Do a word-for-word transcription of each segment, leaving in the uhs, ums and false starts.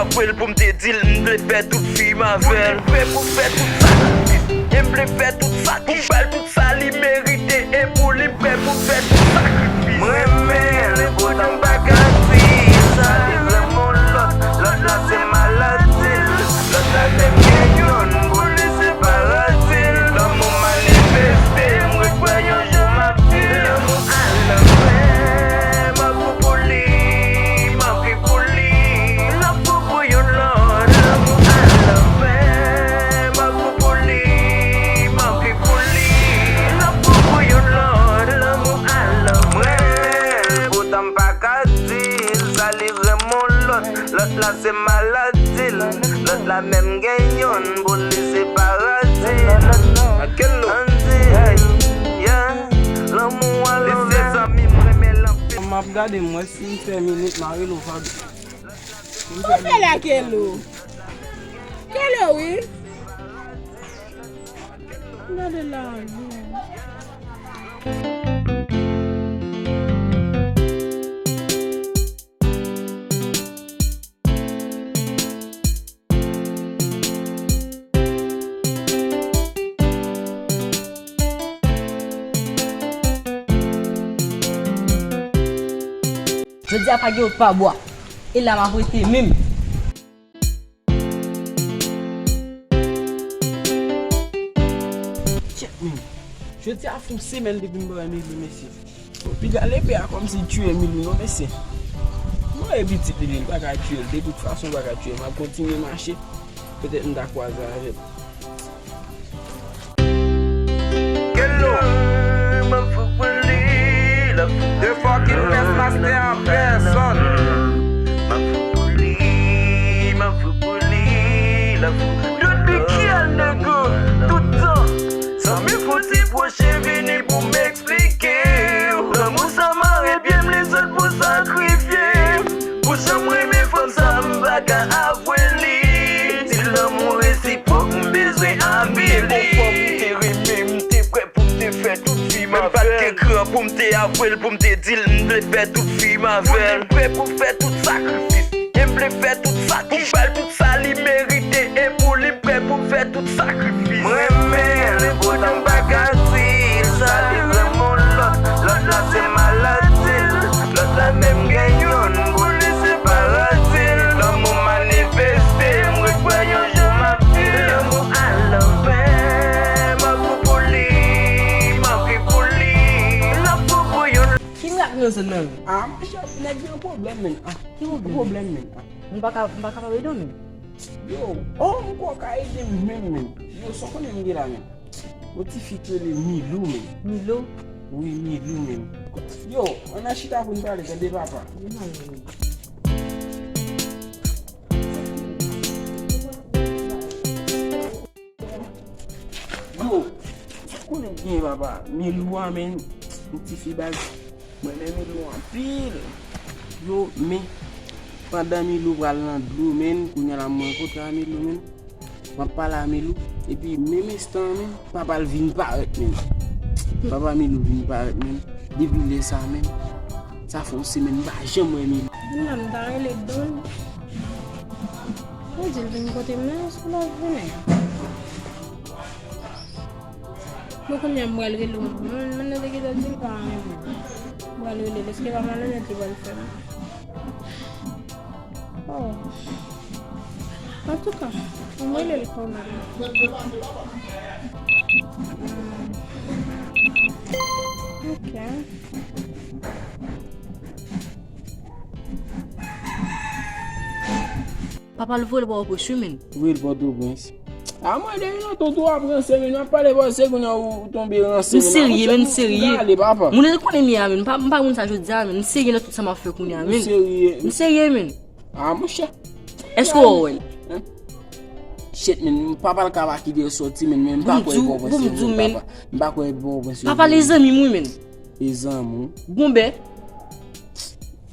Avwe l pou m te di l, m vle fè tout fi m avè l. M vle pou fè tout sakrifis. E m vle fè tout sa ki pou m ba l tout sa li merite. E pou li m prè pou fè tout sakrifis. M renmen l, poutan m pa ka di l. Sa li vle m yon lòt, lòt la se maladi l. Lòt la te gen youn, pou li se paradi l. Lanmou manifeste, m ret kwè yon jou m ap di l. Lanmou al anfè, m ap fou pou li, m ap viv pou li. M ap fou pou yon lòt. Lanmou al anfè, m ap fou pou li, m ap viv pou li. M ap fou pou yon lòt. Lanmou al anfè, m renmen l, poutan m pa ka di l. Sa li vle m yon lòt, lòt la se maladi l. Lòt la menm gen youn, pou li se paradi l. Ann di, yeah, lanmou an lanmè. M ap gade, m wè si m fè minit, m a rele w, Faby. Ou fè la Kelo. Kelo, wi. Gade la, wi. Jodi a pa gen wòt pa bwa. E la m ap rete menm. Tchèt, men. Jodi a fè yon semèn depi m pa wè Milou, mesye. Bon, piga lepe a kòmsi l tiye Milou, non, mesye. Mwen e pitit li, li pa ka tiye l. De tout fason, l pa ka tiye l. M ap kontinye mache. Petèt m ta kwaze avè l. Kelo, m ap fou pou li, l ap fou pou li. The fucking best master an pèsòn. M ap fou pou li, m ap fou pou li, l ap fou pou li. Depi kyèl nèg yo, tout tan. Zanmi fouti pwoche vini pou m eksplike w. Lanmou sa mare pye m, li sot pou sakrifye m. Pou jan m renmen fanm sa, m pa ka avwe li. Ti lanmou resipwòk, m bezwen avili. Fò m te renmen, m te prè pou m te fè tout fi m avè l. Menm pa t gen kran pou m te avwe l, pou m te di l, m vle fè tout fi m avè l. M vle prè pou fè tout sakrifis. E m vle fè tout sa ki pou m ba l tout sa li merite. E pou li m prè pou m fè tout sakrifis. M renmen l, poutan m pa ka di l. Sa li vle m yon lòt, lòt la se maladi l. Lòt la menm gen youn, pou li se paradi l. Lanmou manifeste, m ret kwè yon jou m ap di l. Lanmou al anfè, m ap fou pou li, m ap viv pou li. L ap fou pou yon. Ki mirak nan zòn nan, wi? Ah, monchè, nèg gen pwoblèm, men. Ah, ki pwoblèm, men? Ah. M pa ka, m pa kapab ede w, men. Yo, oh, m kwè w ka ede m menm, men. Yo, sa w konnen m gen la, men? Yon ti fi ki rele Milou, men. Milou? Wi, Milou, men. Yo, ann al chita pou n pale, tande, papa. Vin al, men. Yo, sa w konnen m gen, papa? Milou a, men, yon ti fi baz. Mwen renmen Milou anpil. Yo, men, pandan Milou pral nan dlo, men, kounye a la m rankontre a Milou, men. M ap pale a Milou. Epi, menm enstan an, men, papa l vin parèt, men. Papa Milou vin parèt, men. Depi lè sa, men, sa fè yon semèn m pa janm wè Milou. Moun nan m ta rele Don. Mwen di l vin kote m nan, èske l ap vini? Bon, kounye a m pral rele yon moun, moun nan te gentan di l pa renmen mwen. M pral rele l, èske pa malonèt li pral fè m? Oh. Antouka, m rele l kanmenm. Hmm. Ok. Papa l voye l Pòtoprens, wi, men. Voye l Pòtoprens. A mwen, depi lontan w tou ap ranse, men, m ap pale bò se kounye a ou tonbe ranse, men. M serye, men, m serye. Gade, papa. Moun yo konnen m ye a, men. M pa, m pa moun sa jodi a, men. M serye nan tout sa m ap fè kounye a, men. M serye. M serye, men. A, monchè. Èske w wè l? Hein? Shit, men, papa l ka pa kite l sòti, men, men m pa kwè Pòtoprens, men, papa. M pa kwè Pòtoprens. Papa l e zanmi m, wi, men. E zanmi w? Gonbè.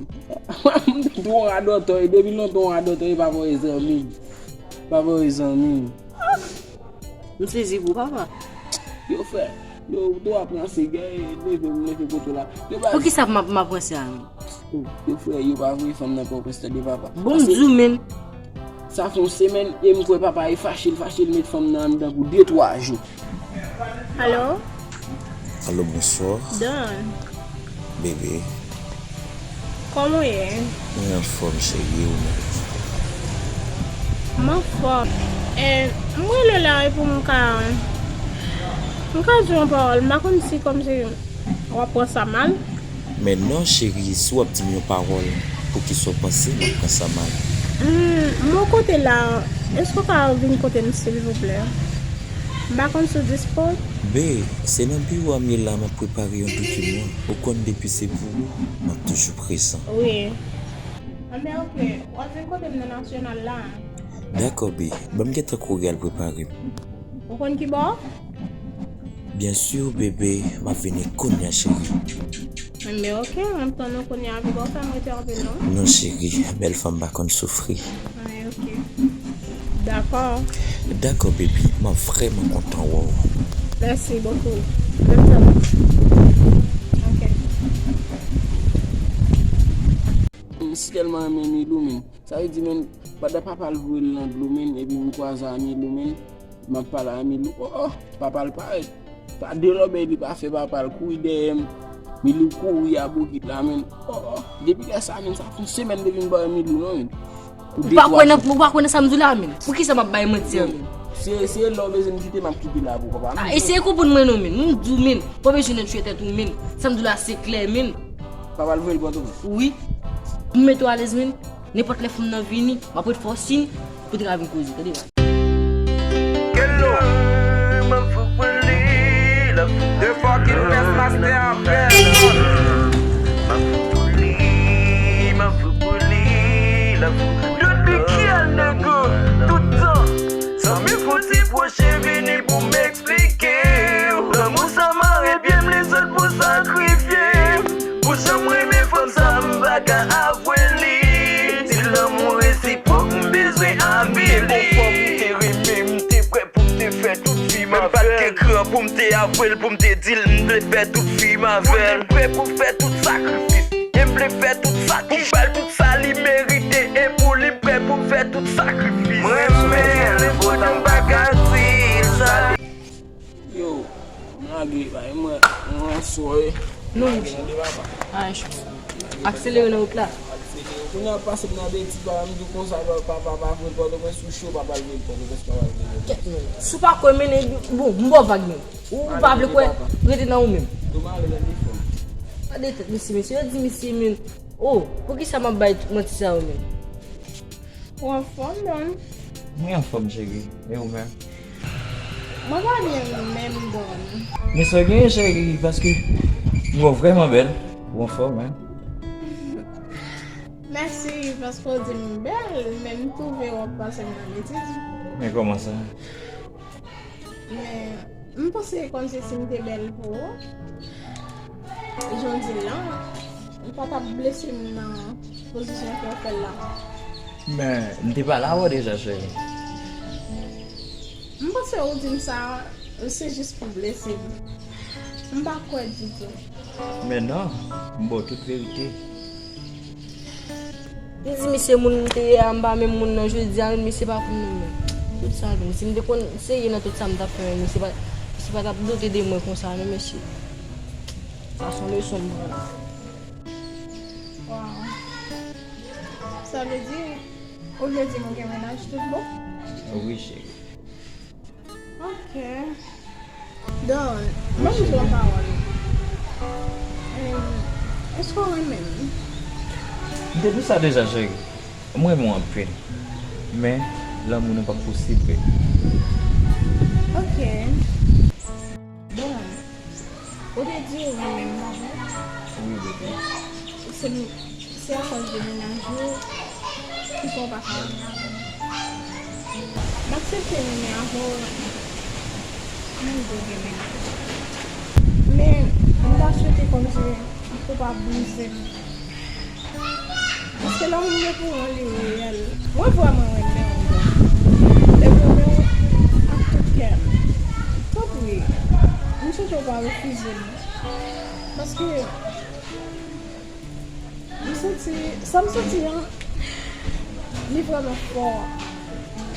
M te tro radòtò, e depi lontan w radòtò, e pa vòye zanmi. Pa vòye zanmi. M sezi pou papa. Yo, frè, yo, ou tro ap ranse, gade, leve, m leve kote w la. Yo, baz. Poukisa m ap, m ap ranse a, men? Yo, frè, yo pa voye fanm nan Pòtoprens, tande, papa. Bon, m di w, men. Sa fè yon semèn e m kwè papa e fache, l fache, l met fanm nan anndan pou de twa jou. Alo? Alo, bonswa. Don. Bebe. Kòman w ye? Mwen anfòm, cheri, e ou menm? M anfòm. E, m rele la e pou m ka, m ka di w yon pawòl. M pa konn si kòmsi w ap pran sa mal. Men non, cheri, si w ap di m yon pawòl, poukisa w panse m ap pran sa mal? Hmm, m o kote la, èske w ka vin kote m, silvouplè? M pa konn si w dispo. Be, se nan biwo a m ye la, m ap prepare yon dokiman. Ou konn depi se pou ou, m ap toujou prezan. Wi. Anben, oke, w ap vin kote m nan Nasyonal la. Dakò, be, ban m gentan kouri al prepare m. Ou konn ki bò? Byen si, bebe, m ap vini kounye a, cheri. Enben, oke, m ap tann ou kounye a, piga w fè m rete anpil, non? Non, cheri, bèl fanm pa konn soufri. Ay, oke. Dakò. Dakò, baby, m ap vrèman kontan wè w. Merci beaucoup. Menm jan. Oke. M si tèlman renmen Milou, men. Sa vle di, men, pandan papa l voye l nan dlo, men, epi m kwaze a Milou, men, m ap pale a Milou, oh, oh, papa l parèt. Pa de lòbèy li pa fè, papa l kouri dèyè m. Milou kouri a bokit la, men, oh, oh. Depi lè sa, men, sa fè yon semèn depi m pa wè Milou, non, men. Ou pa kwè nan, ou pa kwè nan sa m di w la, men. Poukisa m ap bay manti an, men? Se, se lè w bezwen m kite, m ap kite la pou papa. Ah, eseye konprann mwen, non, men. M di w, men. Ou pa bezwen nan tchwe tèt ou, men. Sa m di w la, se klè, men. Papa l voye l Pòtoprens. Wi. M mete w alèz, men. Nenpòt lè fanm nan vini, m ap ret fè w siy pou te ka vin koze, tande. Hello, m ap fou pou li, l ap fou. The fucking best master apèl. M ap fou pou li, m ap fou pou li, l ap fou. Don't be care, nègre, tout tan. Zanmi, fò ti pwoche vini pou m eksplike w. Lanmou sa mare pye m, li sot pou sakrifye m. Pou jan m renmen fanm sa, m pa ka avwe li. Se lanmou resipwòk m bezwen avili. M te konn fanm m te renmen, m te prè pou m te fè tout vi m avè l. Menm pa t gen kran pou m te avwe l, pou m te di l m vle fè tout vi m avè l. Pou li m prè pou fè tout sakrifis. E m vle fè tout sa ki pou m ba l tout sa li merite. E pou li m prè pou m fè tout sakrifis. M renmen l, poutan m pa ka di l sa li Yo, m lage, bay mwen, mwen sou, wi. Non, monchè. Ay, cho. Akselere nan wout la. Kounye a pase m nan betiz, papa m di konsa, papa, papa, vin Pòtoprens ou cho, papa l vin Pòtoprens, papa l vin. Kèt, men. Si w pa kwè, men, bon, m ba w vag, men. Ou pa vle kwè, rete nan ou menm. Doma ale nan defo. Pa de tèt, mesye, mesye, yo di misye, men. Oh, poukisa m ap bay tout manti sa yo, men? Ou anfòm, Don? Mwen anfòm, cheri. E ou menm? Mwen pa byen menm, Don. Men sa w genyen, cheri, paske ou vrèman bèl. Ou anfòm, en? Mèsi, paske w di m bèl, men m twouve w ap pase m nan betiz. Men kòman sa? Men, m panse kòmsi si m te bèl pou ou, jan w di l lan, ou pa t ap blese m nan pozisyon ke w fè l la. Men, m te pale avè w deja, cheri. M panse ou di m sa, se jis pou blese m. M pa kwè ditou. Men non, m ba w tout verite. Li di misye moun m te ye a, m pa menm moun nan jodi a, men misye pa konn nou menm. Tout sa vin. Si m te konn serye nan tout sa m t ap fè, men misye pa, misye pa t ap doute de mwen konsa, non, mesye. Sa se yon leson m pran. Waw. Sa vle di, ou vle di m ou gen mennaj tout bon? Wi, cheri. Ok. Don, ban m di w yon pawòl. Em, èske w renmen m? M te di w sa deja, cheri. M renmen w anpil. Men, lanmou nou p ap posib, baby. Ok. Bon, ou te di ou renmen m, pa vre? Wi, baby. Se, se akòz de mennaj ou ki fè w pa ka renmen avè m. M aksepte renmen avè w, menm si w gen mennaj. Men, m ta swete kòmsi ou pa brize m. Paske lanmou mwen pou ou li reyèl. Mwen vrèman renmen w, Don. E m renmen w ak tout kè m. Tanpri, m swete w pa refize m. Paske m santi, sa m santi an, li vrèman fò.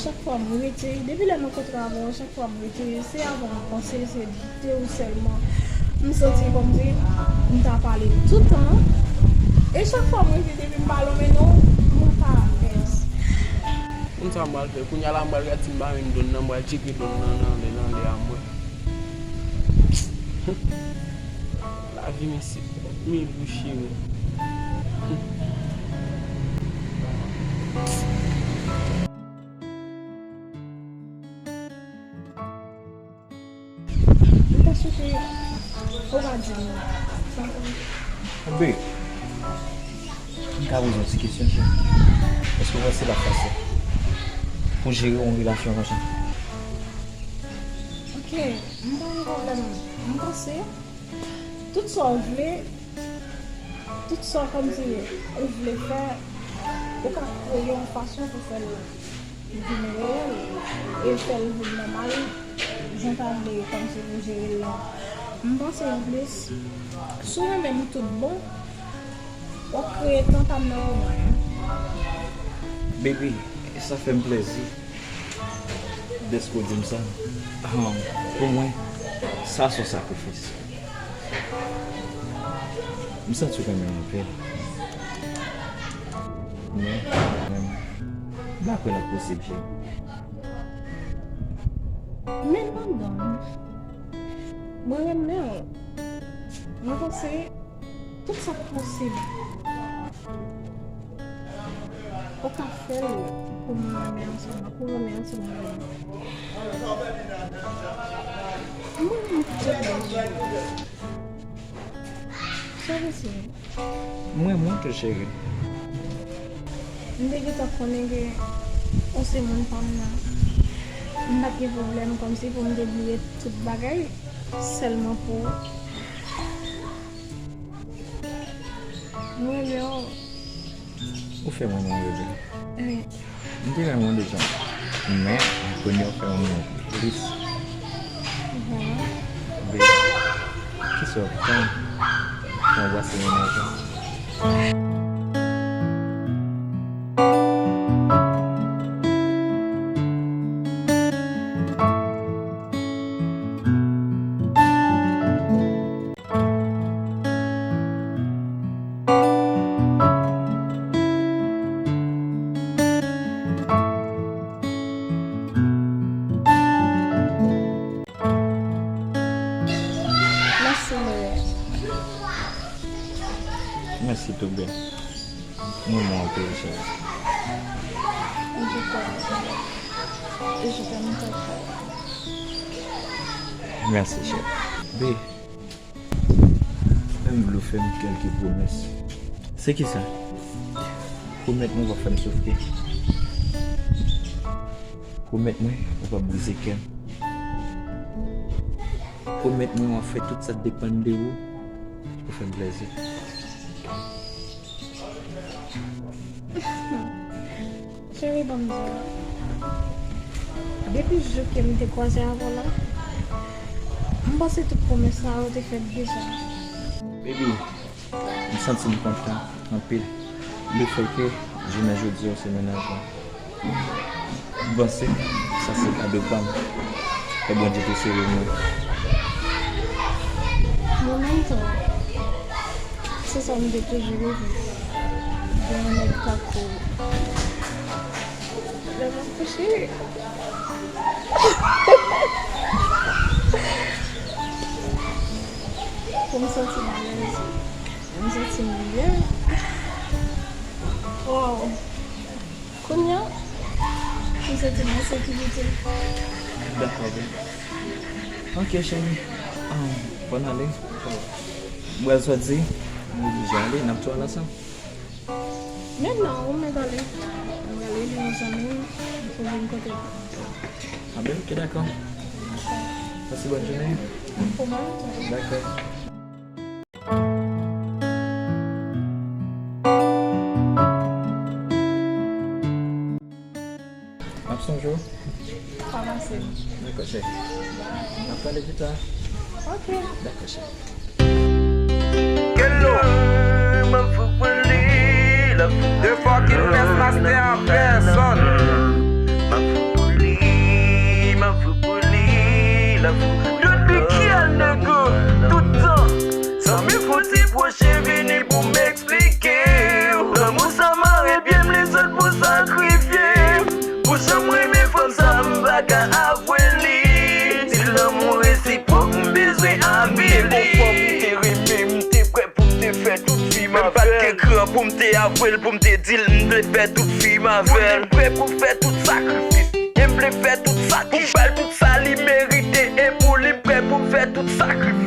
Chak fwa m rete, depi lè m rankontre avè w, chak fwa m rete, se avè w m panse, se de ou sèlman. M santi kòmsi m ta pale toutan. E chak fwa m rete, depi m pa lonmen non, mwen pa alèz. Konn sa m pral fè. Kounye a la, m pral gade si m pa menm donn nan, m pral tcheke donn nan nan anlè, nan anlè a mwen. Lavi, mesye, men bouche mwen. M ta swete ou pa di m sa. Anbe, m ka poze yon ti kesyon, cheri? Èske w panse l ap fasil pou jere yon relasyon konsa? Ok, m pa gen pwoblèm. M panse tout sa w vle, tout sa kòmsi ou vle fè, ou ka kreye yon fason pou fè l vin reyèl e fè l vin nòmal, jan w ta vle kòmsi pou jere l la. M panse anplis, si w renmen m tout bon, w ap kreye tan pa m nan pou mwen. Baby, sa fè m plèzi dèske w di m sa. Ahn, pou mwen, sa se yon sakrifis. M santi w renmen m anpil. Men, men, m pa kwè l ap posib, cheri. Men, Brandon, mwen renmen w. Mwen panse tout sa k posib. Ou ka fè l pou nou renmen ansanm, pou renmen ansanm avè nou. Mwen menm tout bon. Sa vle di? Mwen, mwen tou, cheri. M te gentan konnen ke ou se moun pa m nan. M pa t gen pwoblèm kòmsi pou m te bliye tout bagay sèlman pou ou. Mwen renmen w. Ou fè mwen renmen w, bebe. Wi. M te renmen w deja. Men, kounye a w fè mwen renmen w plis. Vrèman? Bebe, kisa w ap tann pou w anbrase mennaj ou? Mèsi, Lorraine. Mèsi tou, bebe. Mwen, mwen anpil, cheri. Je t'aime. Et je t'aime très fort. Mèsi, cheri. Bebe, men m vle w fè m kèlke pwomès. Se kisa? Pwomèt mwen w p ap fè m soufri. Pwomèt mwen ou p ap brize kè m. Pwomèt mwen w ap fè tout sa k depann de ou pou fè m plèzi. Cheri, ban m di w. Depi jou ke m te kwaze avè w la, m panse tout pwomès sa yo te fèt deja. Baby, m santi m kontan anpil lefètke jounen jodi a w se mennaj mwen. M panse sa se kado pa m. Ke Bondye te sere mwen. Mwen menm tou. Se sa m te toujou reve. Gen yon nèg tankou w. Lè m ap kouche. Pou m santi m alèz. M santi m byen. Wow. Kounye a, m santi m an sekirite. Dakò, bebe. Ok, cheri. Um, bon ale. Mwen soti, m oblije ale, n ap tou al ansanm. Men non, ou mèt ale. Mwen ale, li yon zanmi m, m pou vin kote l. Ah ben, ok, dakò. Pase bòn jounen. Pou mwen. Dakò. M ap sonje w. Pa pase. Dakò, cheri. N ap pale pita. Ok. Dakò, cheri. Hello. The fucking best master en personne. Pou m te avwe l, pou m te di l, m vle fè tout fi m avè l. M prè pou m fè tout sakrifis. E m vle fè tout sa ki pou m ba l tout sa li merite. E pou li, m prè pou m fè tout sakrifis.